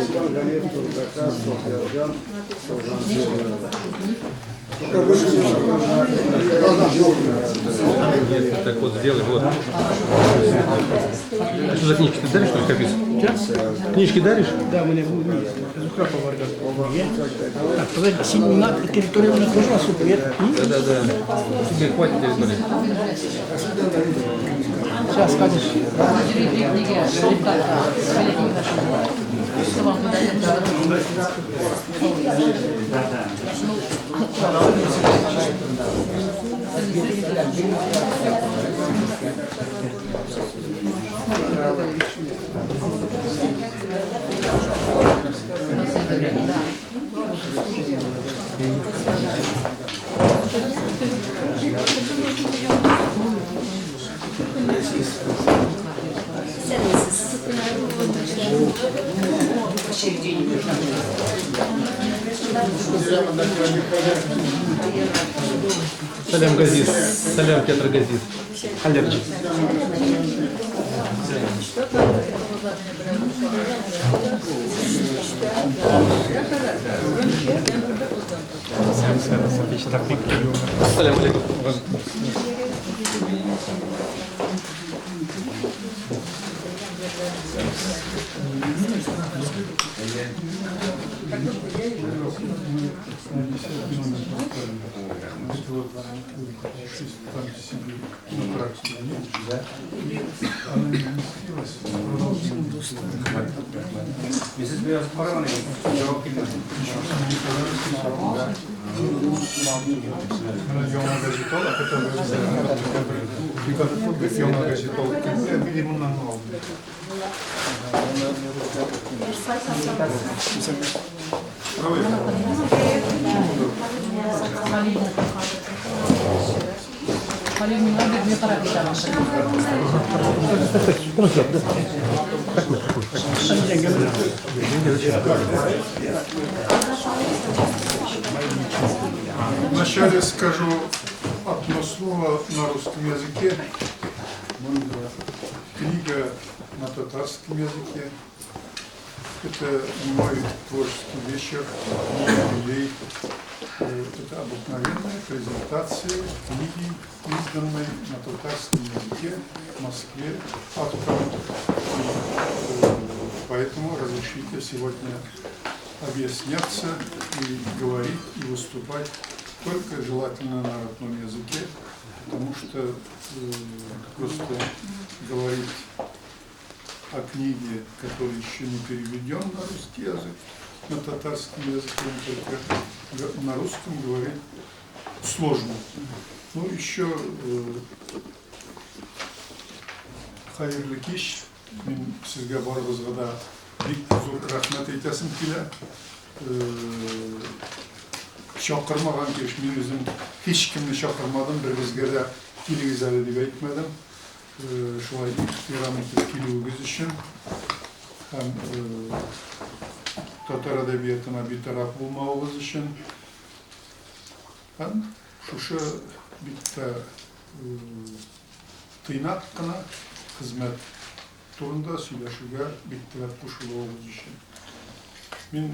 Osman Галиев турында Софьяҗан Так вот, сделай, вот. А что за книжки? Ты даришь, что ли, капец? Книжки даришь? Да, у меня есть. Зухра Поварга. Так, подожди, на территория у меня тоже особо нет. Да, да, да. Тебе хватит территории. Сейчас скажешь. Салям Газиз. Салям Петр Газиз. Алерджик. Салям алейкум. Яңа газета ала, яңа газета алып килде, мин моннан алдым. Вначале скажу одно слово на русском языке. Книга на татарском языке. Это не мой творческий вечер, не юбилей. Это обыкновенная презентация книги, изданной на татарском языке в Москве автором. И, поэтому разрешите сегодня объясняться и говорить, и выступать только желательно на родном языке, потому что просто говорить о книге, которая еще не переведен на русский язык, на татарском языке, только на русском говорить сложно. Ну, еще хәерле кич, мин сезгә барыгызга да бик зур рәхмәт әйтәсем килә. Чакырмаган килеш мин үзем һичкемне чакырмадым, берегезгә дә килегез әле дип әйтмәдем. Шулай ихтирам итеп килүегез өчен һәм татар әдәбиятына битараф булмавыгыз өчен һәм шушы бик тә тыйнак кына хезмәт турында сөйләшүгә бик теләп кушылуыгыз өчен. Мин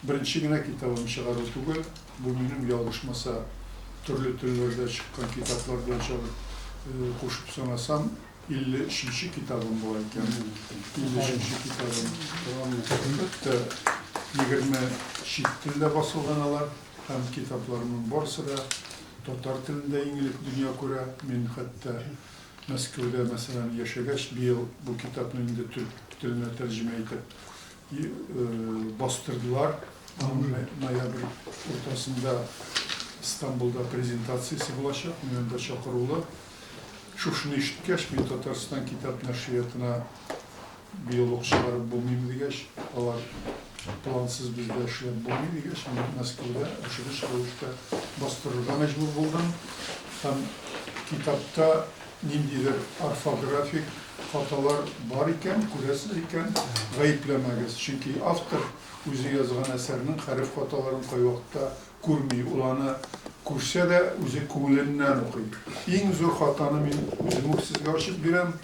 беренче генә китабым чыгару түгел, бу минем ялгышмаса төрле телләрдә чыккан китаплар белән чыгып кушып санасам, 53-нче китабым була икән. 53-нче китабым. Хәтта 20 чит телдә басылган алар һәм китапларымның барысы да татар телендә иң элек дөнья күрә. Мин хәтта Мәскәүдә, мәсәлән, яшәгәч, быел бу китапны инде төрек теленә тәрҗемә итеп бастырдылар. Аның ноябрь уртасында Истанбулда презентациясе булачак, мин анда чакырулы. Шушыны ишеткәч, мин Татарстан китап нәшриятына быел ук чыгарып булмыйм дигәч, алар плансыз бездә эшләп булмый дигәч, мин Мәскәүдә ашыгыч рәвештә бастырырга мәҗбүр булдым. Һәм китапта ниндидер орфографик хаталар бар икән, күрәсез икән, гаепләмәгез. Чөнки автор үзе язган әсәрнең хәреф хаталарын кайвакытта күрми. Ул аны күрсә дә, үзе күңеленнән укый. Иң зур хатаны мин үзем үк сезгә ачып бирәм,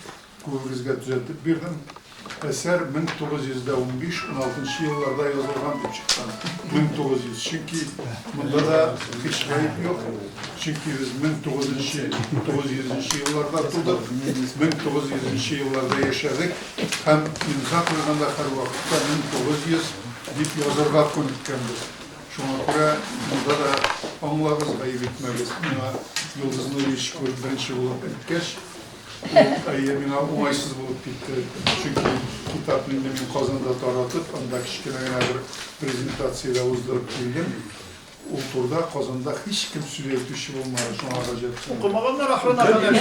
күбегезгә төзәтеп бирдем. Әсәр 1915-16 нчы елларда язылган дип чыккан. 1900. Чөнки монда да һич гаеп юк. Чөнки без 1900 нчы елларда тудык, 1900 нчы елларда яшәдек һәм имза куйганда һәрвакытта 1900 дип язырга күнеккәнбез. Шуңа күрә монда да аңлагыз, гаеп итмәгез. Миңа Йолдыз Нуриевич күреп беренче булып әйткәч, ул, әйе, миңа уңайсыз булып китте. Чөнки китапны инде мин Казанда таратып, анда кечкенә генә бер презентация дә уздырып килдем. Ул турыда Казанда һичкем сүз әйтүче булмады, шуңа гаҗәпсенәм. Укымаганнар ахырына кадәр.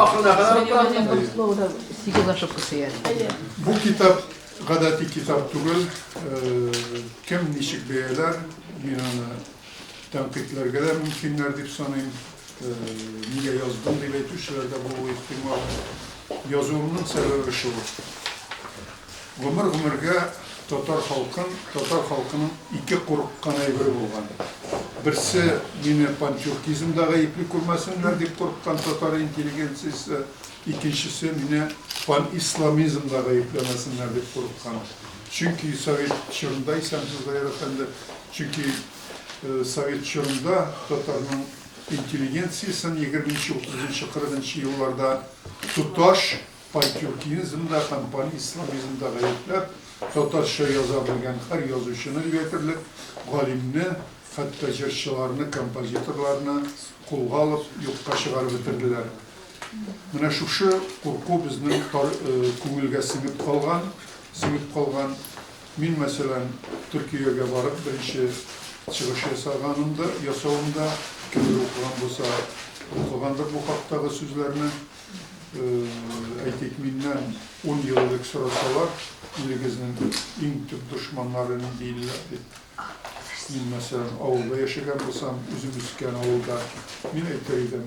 Ахырына кадәр. Сигез ошибкасы яр. Бу китап гадәти китап түгел. Кем ничек бәяләр, мин аны тәнкыйтьләргә дә мөмкиннәр дип саныйм. Нигә яздың дип әйтүчеләр дә булуы ихтимал. Язуымның сәбәбе шул. Гомер-гомергә татар халкын, татар халкының ике курыккан әйбере булган. Берсе, мине пантюркизмда гаепли күрмәсеннәр дип курыккан татар интеллигенциясе, икенчесе, мине панисламизмда гаепләмәсеннәр дип курыккан. Чөнки совет чорында, исәнмесез, Гаяр әфәнде, чөнки совет чорында татарның интеллигенциясен егерменче, утызынчы, кырыгынчы елларда тоташ пантюркизмда һәм панисламизмда гаепләп, татарча яза белгән һәр язучыны дип әйтерлек, галимне, хәтта җырчыларны, композиторларны кулга алып, юкка чыгарып бетерделәр. Менә шушы курку безнең күңелгә сеңеп калган, сеңеп калган. Мин, мәсәлән, Төркиягә барып беренче чыгыш ясаганымда, ясавымда, кемдер укыган булса, укыгандыр бу хактагы сүзләрне. Әйтик, миннән ун ел элек сорасалар, илегезнең иң төп дошманнары нинди илләр дип. Мин, мәсәлән, авылда яшәгән булсам, үзем үскән авылда, мин әйтер идем,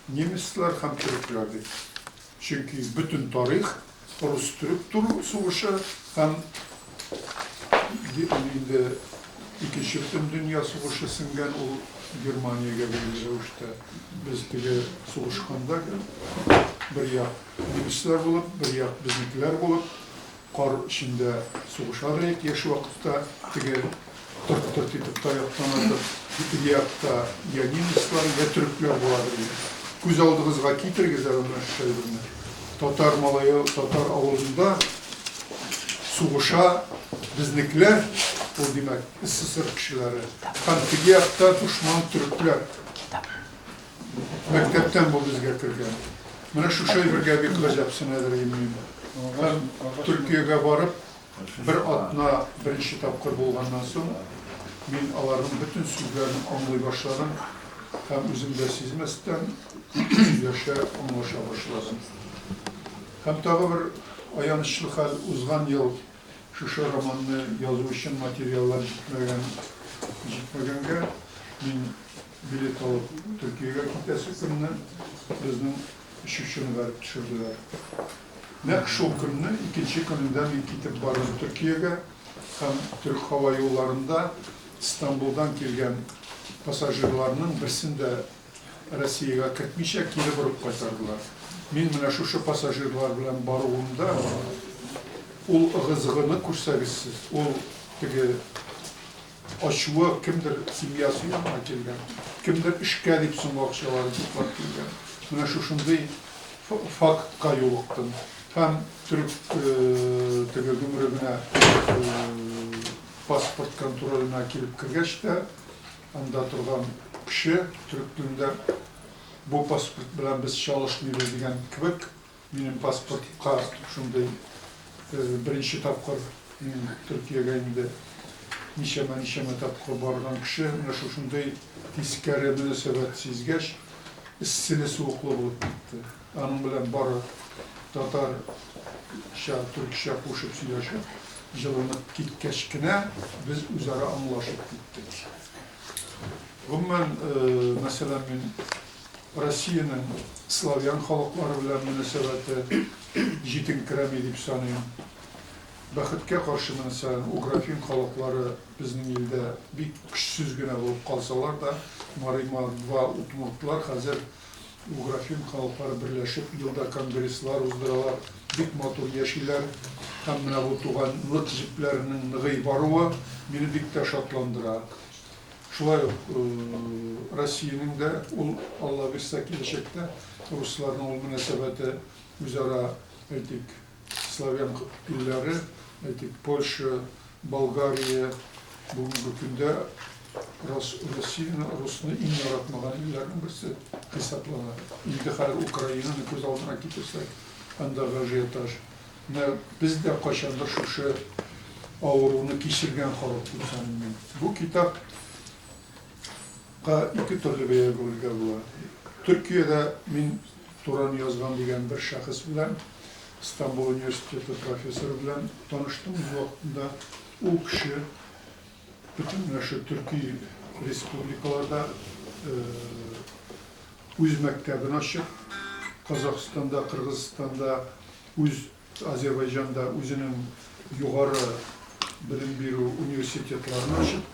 немецлар һәм төрекләр дип. Чөнки бөтен тарих рус-төрек туру сугышы һәм инде Икенче бөтендөнья сугышы сеңгән ул Германиягә бәйле рәвештә. Без теге сугышканда бер як немецлар булып, бер як безнекеләр булып, Кар эчендә сугыша да идек яшь вакытта, теге тырт-тырт итеп таяктан атып, теге якта я немецлар, я төрекләр буладыр иде. Күз алдыгызга китерегез әле менә шушы әйберне. Татар малае татар авылында сугыша, безнекеләр, ул димәк, СССР кешеләре, һәм теге якта дошман төрекләр. Мәктәптән бу безгә кергән. Менә шушы әйбергә бик гаҗәпсенәдер идем мин. Һәм Төркиягә барып, бер атна беренче тапкыр булганнан соң, мин аларның бөтен сүзләрен аңлый башладым һәм үзем дә сизмәстән сөйләшә, аңлаша башладым. Һәм тагы бер аянычлы хәл, узган ел шушы романны язу өчен материаллар җитмәгән, җитмәгәнгә, мин Билет алып Төркиягә китәсе көнне безнең очучыны бәреп төшерделәр. Нәкъ шул көнне, икенче көнендә мин китеп бардым Төркиягә һәм Төрек һава юлларында Истанбулдан килгән пассажирларның берсен дә Россиягә кертмичә кире борып кайтардылар. Мин менә шушы пассажирлар белән баруымда ул ыгы-зыгыны күрсәгез сез, ул теге Ачуы, кемдер семьясы янына килгән, кемдер эшкә дип соңгы акчаларын туплап килгән. Менә шушындый фактка юлыктым. Һәм төрек теге гөмрегенә паспорт контроленә килеп кергәч тә, анда торган кеше төрек телендә бу паспорт белән без чалышмыйбыз дигән кебек Минем паспортка шундый беренче тапкыр мин Төркиягә инде ничәмә-ничәмә тапкыр барган кеше, менә шушындый тискәре мөнәсәбәт сизгәч, эсселе-суыклы булып китте. Аның белән бары татарча, төркчә кушып сөйләшеп, җылынып киткәч кенә без үзара аңлашып киттек. Гомумән, мәсәлән, мин Россиянең славян халыклары белән мөнәсәбәте җитенкерәми дип саныйм. Бәхеткә каршы, мәсәлән, угрофин халыклары безнең илдә бик көчсез генә булып калсалар да, мари, мордва, удмуртлар хәзер Угрофин халыклары берләшеп елда конгресслар уздыралар, бик матур яшиләр. Һәм менә бу туганлык җепләренең ныгый баруы мине бик тә шатландыра. Шулай ук Россиянең дә ул, Алла бирсә, киләчәктә русларның ул мөнәсәбәте үзара, әйтик, славян илләре, әйтик, Польша, Болгария бүгенге көндә Россияне, русны иң яратмаган илләрнең берсе хисаплана. Инде хәзер Украинаны күз алдына китерсәк, андагы ажиотаж. Менә без дә кайчандыр шушы авыруны кичергән халык дип саныйм мин. Бу китапка ике төрле бәя бирергә була. Төркиядә мин Туран Язган дигән бер шәхес белән, Стамбул университеты профессоры белән таныштым үз вакытында. Ул кеше бөтен менә шу төрки республикаларда үз мәктәбен ачып, Казахстанда, Кыргызстанда, үз Азербайҗанда үзенең югары белем бирү университетларын ачып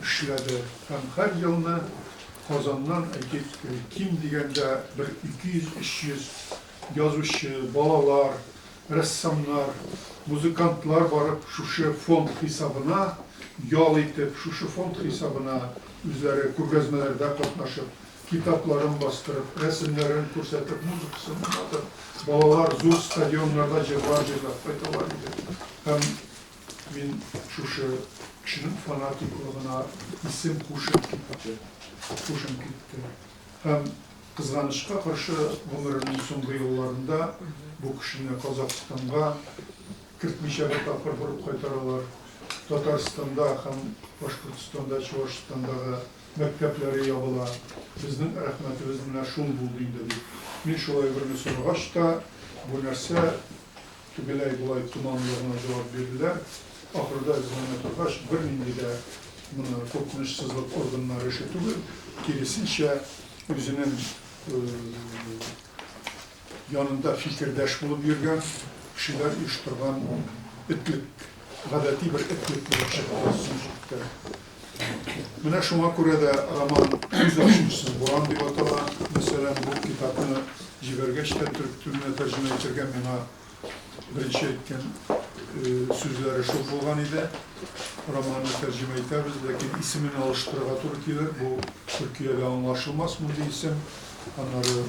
эшләде. Һәм һәр елны Казаннан, әйтик, ким дигәндә бер 200-300 язучы, балалар, рәссамнар, музыкантлар барып шушы фонд хисабына ял итеп, шушы фонд хисабына үзләре күргәзмәләрдә катнашып, китапларын бастырып, рәсемнәрен күрсәтеп, музыкасын уйнатып, балалар зур стадионнарда җырлар җырлап кайталар иде. Һәм мин шушы кешенең фанатиклыгына исем һушым китте. Һушым китте. Һәм кызганычка каршы, гомеренең соңгы елларында бу кешене Казахстанга кертмичә бер тапкыр борып кайтаралар. Татарстанда һәм Башкортстанда, Чувашстандагы мәктәпләре ябыла. Безнең рәхмәтебез менә шул булды инде, дип. Мин шулай берне сорагач та, бу нәрсә тегеләй-болай томанлы гына җавап бирделәр. Ахырда эзләнә торгач, бернинди дә моны куркынычсызлык органнары эше түгел, киресенчә, үзенең янында фикердәш булып йөргән кешеләр оештырган этлек, гадәти бер этлек булып чыкты соң чиктә. Менә шуңа күрә дә роман Күз ачкысыз буран дип атала. Мәсәлән, бу китапны җибәргәч тә төрек теленә тәрҗемә итәргә миңа беренче әйткән сүзләре шул булган иде. Романны тәрҗемә итәбез, ләкин исемен алыштырырга туры килер. Бу Төркиядә аңлашылмас мондый исем. Аннары.